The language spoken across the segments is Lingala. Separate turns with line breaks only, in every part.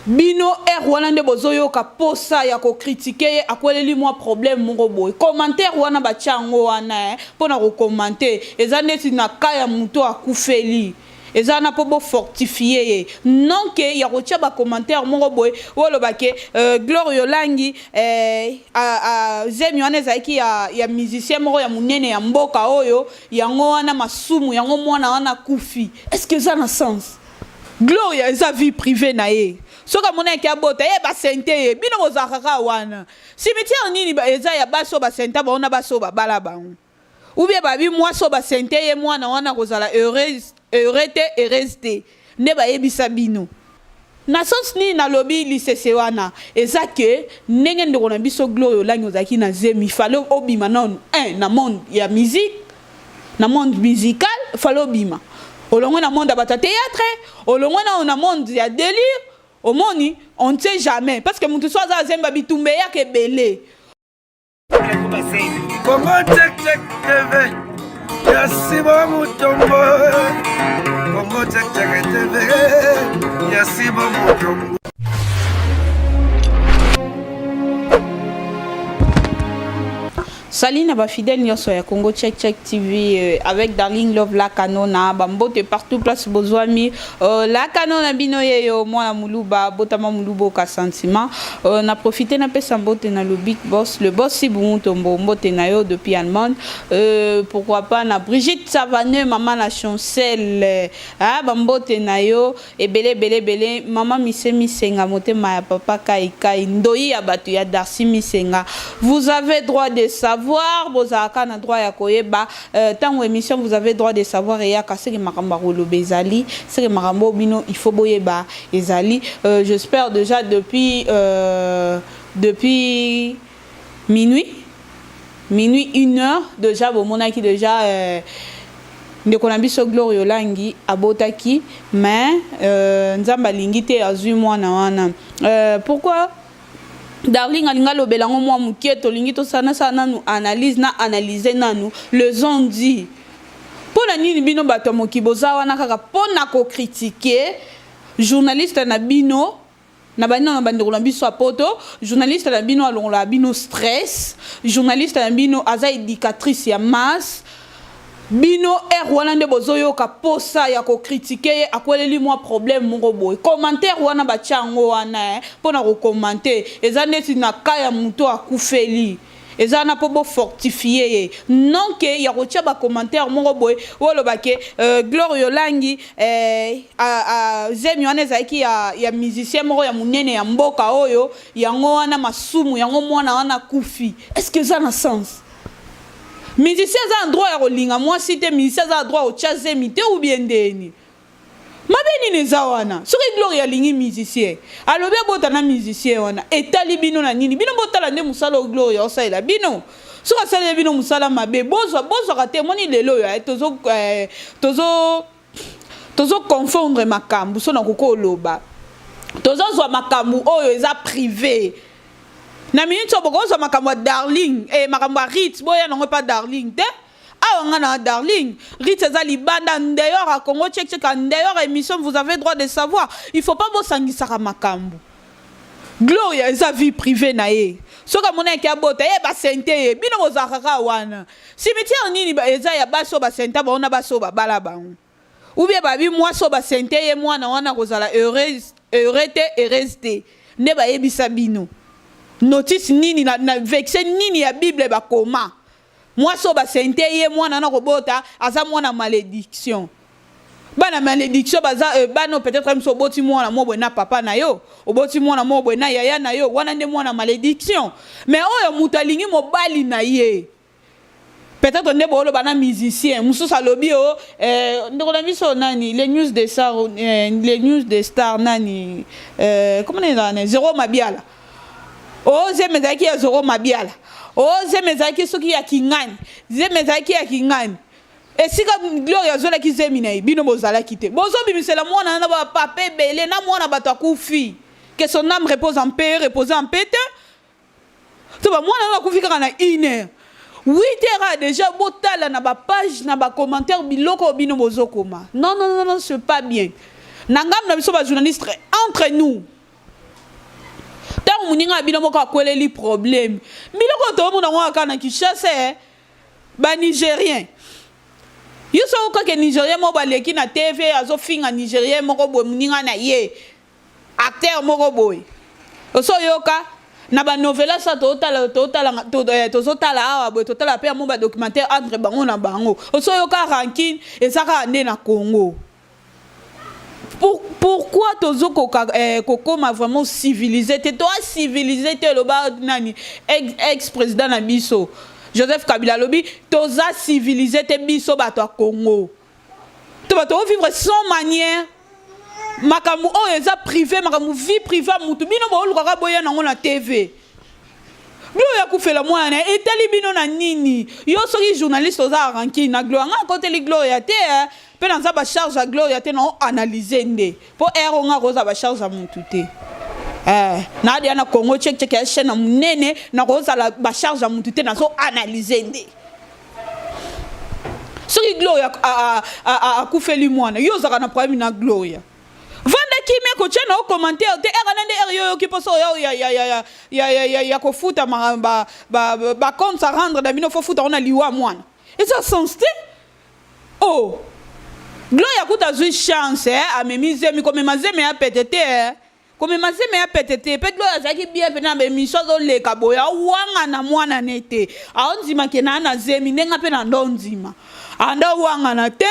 Bino heure wana nde bozo yoka posa ya ko critiquer ye akweleli mwa problème moko boye. Commentaire wana batia yango wana eh pona ko commenter eza neti na cas ya mutu oyo akufeli eza wana po bo fortifier ye non que ya kotia ba commentaire moko boye oloba que Gloria Olangi eh zemi wana ezalaki ya ya musicien moko ya munene ya mboka oyo yango wana masumu yango mwana wana akufi est ce que eza na sens? Gloria eza vie privee na ye soki amonaki abota ye ba ceinte ye bino bozalaka kaka wana cimetière nini eza ya basi oyo ba ceinta bango na basi oyo babala bango ou bien babi mwasi oyo ba ceinte ye mwana wana akozala heureuse heureux te heureuse te nde bayebisa bino. Na sens nini nalobi lisese wana eza que ndenge ndeko na biso Gloria Olangi ozalaki na zemi fallait obima nanu un na monde ya musique na monde musical fallait obima olongwe na monde ya bato ya theatre olongwe nanu na monde ya delire omoni on ne sait jamais parce que mutu soki aza na zemi ba bitumba eyaka ebele.
Congo Check Check TV ya Simon Mutombo Congo Check Check TV ya Simon Mutombo.
Salut na ba fidèles nyonso ya Congo Check Check TV euh, avec Darling Love la Canona ba mbote partout place bozwami euh, la Canona bino yeyo mwana muluba botama muluba oka sentiment euh, na profiter na pesa mbote na le big boss le boss Sibu Mutombo mbote na yo depuis Allemagne euh, pourquoi pas na Brigitte Savaneux maman na Chancel ah ba mbote na yo Ebele ebele ebele maman mise misenga motema ya papa kai kai ndoyi ya batu ya Darcy misenga vous avez droit de savoir bozalaka na droit ya koyeba euh, tango emission vous avez droit de savoir eyaka seke makambo ya koloba ezali seke makambo oyo bino il faut boyeba ezali euh, j'espère déjà depuis euh, depuis minuit minuit une heure dejà bomonaki dejà euh, ndeko na biso Gloria Olangi abotaki mais euh, Nzambe alingi te azui mwana wana euh, pourquoi Darling alingi alobela yango mwa moke tolingi tosala nasala nanu analyse na analyse nanu les on dit mpo na nini bino bato ya mokili boza wana kaka mpo na kokritike journaliste na bino Na bandi nanu na ba ndeko na biso ya poto, journaliste na bino alongolaka bino stress, journaliste na bino aza educatrice ya masse, bino heure wana nde bozo yoka posa ya ko critiquer ye akweleli mwa problème moko boye, commentaire wana batia yango wana pona ko commenter eza neti na cas ya mutu oyo akufeli. Eza wana po bo fortifier ye non que ya kotia ba commentaire moko boye oloba que Gloria Olangi zemi wana ezalaki ya ya musicien moko ya munene ya mboka oyo yango wana masumu yango mwana wana akufi est ce que eza na sens? Musicien aza na droit ya kolinga mwasi te musicien aza na droit ya kotia zemi te ou bien ndeni? Mabe nini eza wana? Soki Gloria alingi musicien, alobi abota na musicien wana, etali bino na nini? Bino botala nde musala oyo Gloria aosalela bino. Soki asaleli bino musala mabe, bozwa bozwaka te. Omoni lelo oyo eh, tozo eh, tozo tozo confondre makambu, so nakoki koloba. Tozozwa makambu oyo eza prive. Na minute oyo bokozwa makambo ya Darling, eh, makambo ya Ritz, boya nango epa Darling te. Awa nga na darling Ritz eza libanda en dehors ya Congo check check en dehors ya emission vous avez droit de savoir il faut pas bosangisaka makambu Gloria eza vie privee na ye soki amonaki abota ye ba ceinte ye bino bozalaka kaka wana cimetière nini eza ya basi oyo ba ceinta bango na basi oyo babala bango ou bien babi mwasi oyo ba ceinte ye mwana wana akozala heureuse heureux te heureuse te nde bayebisa bino notice nini na, na vexe nini ya bible bakoma Mwasi oyo ba ceinte ye mwana wana kobota aza mwana malediction bana malediction baza euh, bana oyo peut-être miso oboti mwana moko boye na papa na yo oboti mwana moko boye na yaya na yo wana nde mwana malediction mais oyo moto alingi mobali na ye peut-être nde booloba na musicien mosusu alobi o eh, ndeko na biso nani les news de star eh, les news de star nani eh, comment ezala zero mabiala Oh zemi ezalaki ya Zoro Mabiala. Oh zemi ezalaki soki ya Kingani. Zemi ezalaki ya Kingani. Esika Gloria azwelaki zemi na ye bino bozalaki te. Bozobimisela mwana na ba papa ebele na mwana bato akufi. Que son âme repose en paix, repose en paix te. To ba mwana na akufi kaka na une heure. 8 heures déjà botala na ba page na ba commentaire biloko bino bozokoma. Non non non non c'est pas bien. Na ngambo na biso ba journaliste entre nous. Ntango moninga na bino moko akweleli problème, biloko oyo toomona yango kaka na Kinshasa, eh, ba Nigeriens. Yo soki okake Nigerien moko baleki na TV azofinga Nigerien moko boye moninga na ye acteur moko boye oso oyoka na ba novelas awa totala totala eh, tozotala awa boye totala mpe yango ba documentaire entre bango na bango oso oyoka rancune eza kaka nde na Congo. Pour, pourquoi tozo koka eh, kokoma vraiment civilisé te toa civilisé te eloba nani ex, ex président na biso Joseph Kabila alobi toza civilisé te biso bato ya Congo to bato vivre sans manière makambo oyo eza privé makambo vie privée ya mutu bino boolukaka boya nango na TV Gloria akufela mwana na ye etali bino na nini? Yo soki journaliste oza rancune na Gloria nga akoteli Gloria te eh pe naza ba charge ya Gloria te nao analyse nde po heure oyo nga akozala ba charge ya mutu te eh na deja na Congo check check ya chaine ya munene nakozala ba charge ya mutu te nazo analyse nde soki Gloria akufeli mwana yo ozalaka na problème na Gloria Vanda kimia kotia na yo commentaire te heure wana nde heure yo oyoki posa oya ya ya ya ya ya ya ya kofuta ma ba ba ba comptes à rendre na bino faut futa ngo na liwa mwana eza sens te oh Gloria kuta azui chance eh amemi zemi komema zemi ya pete te eh komema zemi ya pete te pe Gloria azalaki bien pena na ba emission azoleka boye awangana mwana ne te aondima ke na na zemi ndenge pe na ndo ndima anda wangana te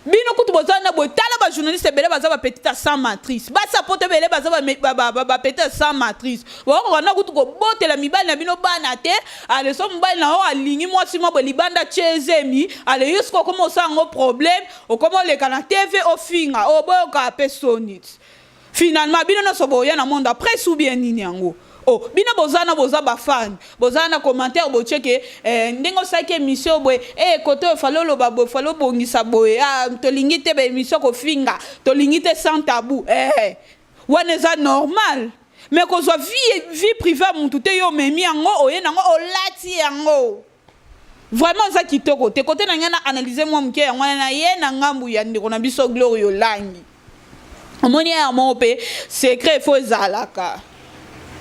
Bino kutu boza na boye tala ba journaliste ebele baza ba petite ya sans matrice basi ya poto ebele baza ba, ba, ba, ba, ba petite ya sans matrice bokoka na kutu kobotela mibali na bino bana te ale so mobali na yo alingi mwasi mwa boye libanda tie zemi ale yo sikoyo okoma osala yango problème okoma oleka na TV ofinga oboyoka pe soni Finalement bino nionso boya na monde ya presse ou bien nini yango? Oh bino boza na boza ba fan boza na commentaire botie ke eh, ndenge osalaki emission boye eh kote oyo fallait oloba boye fallait obongisa boye ah tolingi te ba emission kofinga tolingi te sans tabou eh wana eza normal mais kozwa vie vie privee ya mutu te yo omemi yango oye nango olati yango Vraiment eza kitoko te kote na ngai na analyse mwa muke yango wana na ye na ngambu ya ndeko na biso Gloria Olangi omoni ya moko pe secret faut ezalaka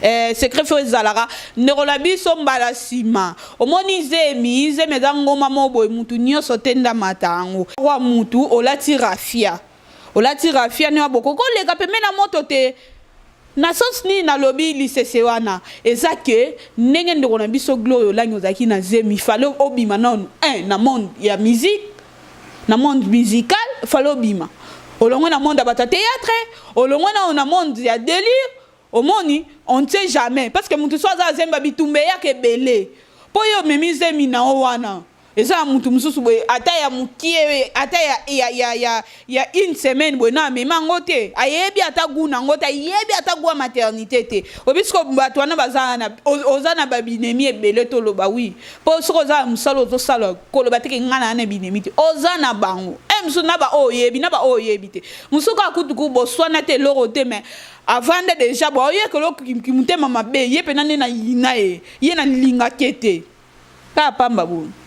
eh, secret faut ezalaka ndeko na biso mbala sima omoni zemi zemi eza ngoma moko boye mutu nyonso te ndamata yango wa mutu olati rafia Olati raphia nioa boko ko leka pembeni na moto te na sens nini nalobi lisese wana eza que ndenge ndeko na biso Gloria Olangi ozalaki na zemi fallait obima nanu un na monde ya musique na monde musical fallait obima olongwe na monde ya bato ya theatre olongwe nanu na monde ya delire omoni on ne sait jamais parce que mutu so aza na zemi ba bitumba eyaka ebele po yo omemi zemi na yo wana Eza na mutu mususu boye ata ya mukie ata ya ya ya ya ya une semaine boye na amema yango te ayebi ata gout na yango te ayebi ata gout ya maternite te oyebi sikoyo batu wana baza wana oza na ba binemi ebele toloba oui po soki oza na musala ozosala koloba te ke nga na na binemi te oza na bango e mususu na ba oyo oyebi na ba oyo oyebi te mususu kaka kutu ku boswana te eloko te mais avanda dejà bo oyekelo kimutema mabe ye pena nde na yina ye ye na lingake te Kaka pamba boye.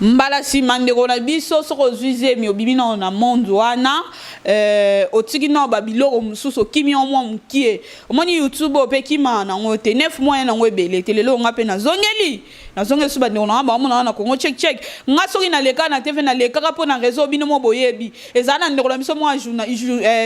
Mbala sima ndeko na biso soki ozui zemi obimi nao na monde wana euh, otiki nao ba biloko mosusu okimi yango mwa mokie omoni youtube oyo pe ekimaka nango te 9 mois ya nango ebele te lelo nga pe nazongeli nazongeli su bandeko na nga baomona nga na Congo check check nga soki naleka na TV nalekaka mpo na réseau bino mo boyebi Ezala na ndeko na biso mwa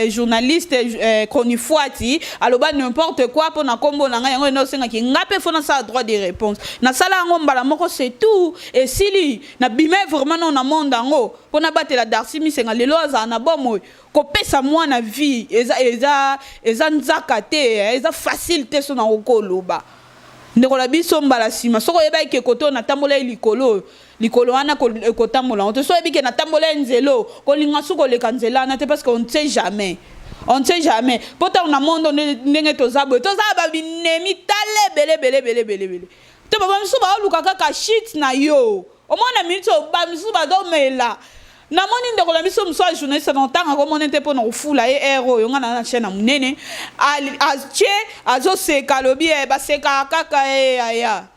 journaliste chronifuati aloba n'importe quoi pona kombo na nga yango ena osengaki nga pe faut nasala droit de reponse nasala yango mbala moko c'est tout esili na bima vraiment non na monde yango pona batela Darcy Misenga lelo azala na bomoi kopesa mwana vie eza eza eza nzaka te eza facile te so na kokoloba ndeko na biso mbala sima soki oyebaki ke kote oyo natambolaki likolo oyo Likolo wana kotambola yango te soki oyebi ke natambola ye nzela oyo kolinga su koleka nzela wana te parce que on ne sait jamais on ne sait jamais po ntango na monde ndenge toza boye toza ba binemi tala ebele ebele ebele ebele ebele te ba misusu baoluka kaka shit na yo omoni na minute oyo ba misusu bazomela namoni ndeko na biso mosusu ya journaliste na ntanga komona te mpo na kofula ye heure oyo ngai na na chaîne ya monene atie azoseka alobi eh, basekaka kaka ye eh, aya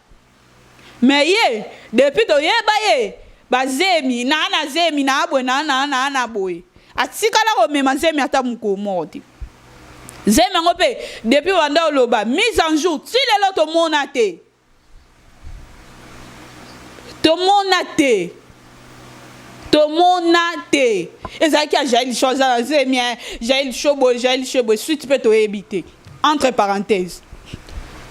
Mais ye depuis toyeba ye ba zemi naa na zemi naa boye naa naa naa na boye atikala komema zemi ata mokolo moko te. Zemi yango mpe depuis banda oloba mise en jour ti lelo tomona te. Tomona te. Tomona te. Ezalaki ya Jael Show aza na zemi eh. Jael Show boye, Jael Show boye suite mpe toyebi te. Entre parenthèses.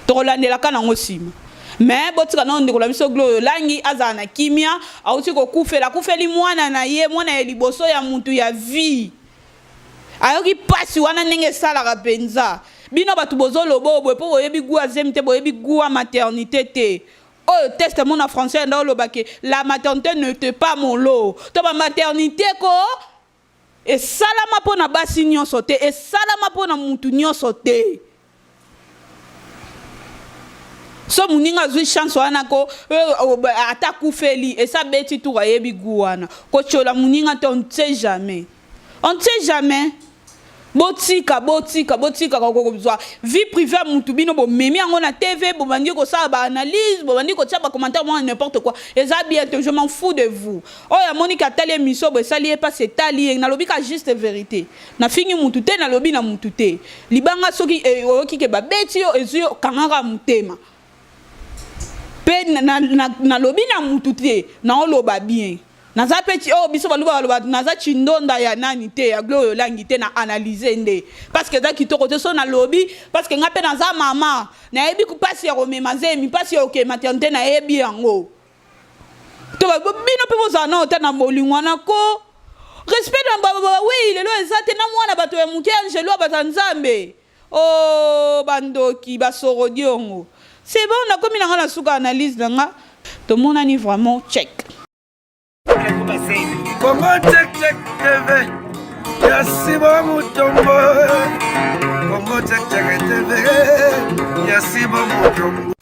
Tokolandelaka nango nsima. Mais botika nano ndeko na biso Gloria Olangi azala na kimia, awuti kokufela, akufeli mwana na ye, mwana ya liboso ya mutu ya vie. Ayoki pasi wana ndenge esalaka penza. Bino batu bozo loba oyo boye po boyebi gout ya zemi te, boyebi gout ya maternite te. Oyo test moko na français yanda oloba ke la maternite ne te pas molo. To ba maternite ko esalama pona basi nionso te, esalama pona mutu nionso te. So muninga azui chance wana ko ata akufeli esi abeti tour ayebi gout wana. Kotshiola muninga te on ne sait jamais. On ne sait jamais. Botika botika botika kozwa vie privée ya mutu bino bomemi yango na TV bobandi kosala ba analyse bobandi kotia ba commentaire mwa n'importe quoi eza bien te je m'en fous de vous oyo amoni ke atali emission boye esali ye pasi etali ye nalobi ka juste verite Nafingi mutu te nalobi na mutu te libanga soki oyoki ke babeti yo ezui yo kanga kaka mutema pe nalobi na mutu te naoloba bien naza pe oyo biso baluba baloba naza tshindonda ya nani te ya gloria olangi te na analyse nde parce que eza kitoko te so nalobi parce que nga pe naza mama nayebi pasi ya komema zemi pasi ya kokende maternite nayebi yango To ba bino pe bozala nao ata na bolingo wana ko respect na ba ba weyi lelo eza te na mwana bato ya muke angelo abata nzambe ooh ba ndoki ba sorodiongo c'est bon nakomi na nga na suka analyse na nga tomonani vraiment check.
Congo check check TV ya Simon Mutombo Congo check check TV ya Simon Mutombo.